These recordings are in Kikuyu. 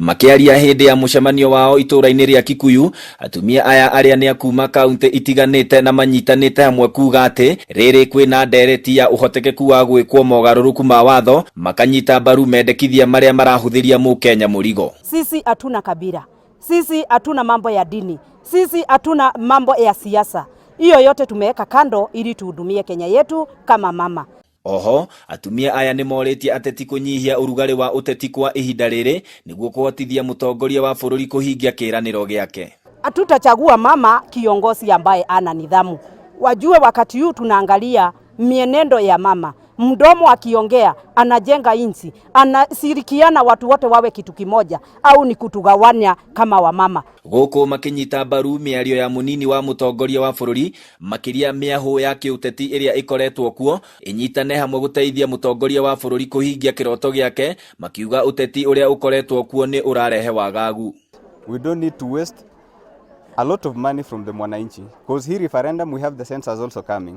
Makĩaria hĩndĩ ya mũcemanio wao itũũra-inĩ rĩa Kikuyu, atumia aya arĩa nĩ a kuma kaunti itiganĩte na manyitanĩte hamwe kuga atĩ rĩrĩ kwĩna ndereti ya ũhotekeku wa gwĩkwo mogarũrũku ma watho, makanyita mbaru mendekithia marĩa marahũthĩria mũkenya mũrigo. Sisi hatuna kabila, sisi hatuna mambo ya dini, sisi hatuna mambo ya siasa. Hiyo yote tumeweka kando ili tuhudumie Kenya yetu kama mama. Oho, atumia aya nĩ morĩtie ateti kũnyihia ũrugarĩ wa ũteti kwa ihinda rĩrĩ nĩguo kũhotithia mũtongoria wa bũrũri kũhingia kĩĩranĩro gĩake. Hatutachagua mama kiongozi ambaye ana nidhamu. Wajue wakati huu tunaangalia mienendo ya mama, mdomo akiongea anajenga nchi, anashirikiana watu wote wawe kitu kimoja, au ni kutugawanya kama wamama. Gũkũ makĩnyita mbaru mĩario ya mũnini wa mũtongoria wa bũrũri, makĩria mĩahũ ya kĩũteti ĩrĩa ĩkoretwo kuo ĩnyitane hamwe gũteithia mũtongoria wa bũrũri kũhingia kĩroto gĩake, makiuga ũteti ũrĩa ũkoretwo kuo nĩ ũrarehe wagagu. We don't need to waste a lot of money from the mwananchi, because hii referendum, we have the census also coming.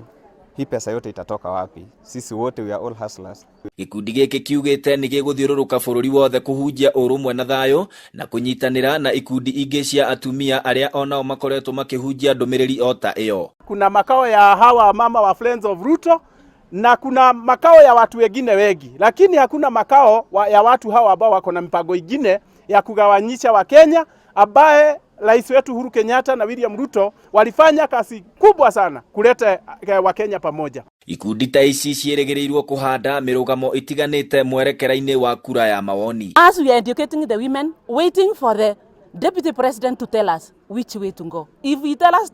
Hii pesa yote itatoka wapi? Sisi wote, we are all hustlers. Gĩkundi gĩkĩ kiugĩte nĩ gĩgũthiũrũrũka bũrũri wothe kũhunjia ũrũmwe na thayũ na kũnyitanĩra na ikundi ingĩ cia atumia arĩa onao makoretwo makĩhunjia ndũmĩrĩri o ta ĩyo. Kuna makao ya hawa mama wa Friends of Ruto na kuna makao ya watu wengine wengi, lakini hakuna makao ya watu hawa ambao wako na mipango ingine ya kugawanyisha Wakenya, ambaye rais wetu Uhuru Kenyatta na William Ruto walifanya kazi kubwa sana kuleta Wakenya pamoja. Ikundi ta ici ciĩrĩgĩrĩirwo kũhanda mĩrũgamo ĩtiganĩte mwerekera-inĩ wa kura ya mawoni. As we are educating the women, waiting for the deputy president to tell us which way to go. If he tell us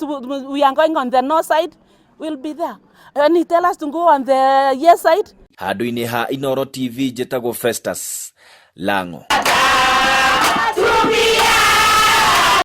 we are going on the no side, we'll be there. And he tell us to go on the yes side. Handũ-inĩ ha Inooro TV, njĩtagwo Festus Lango.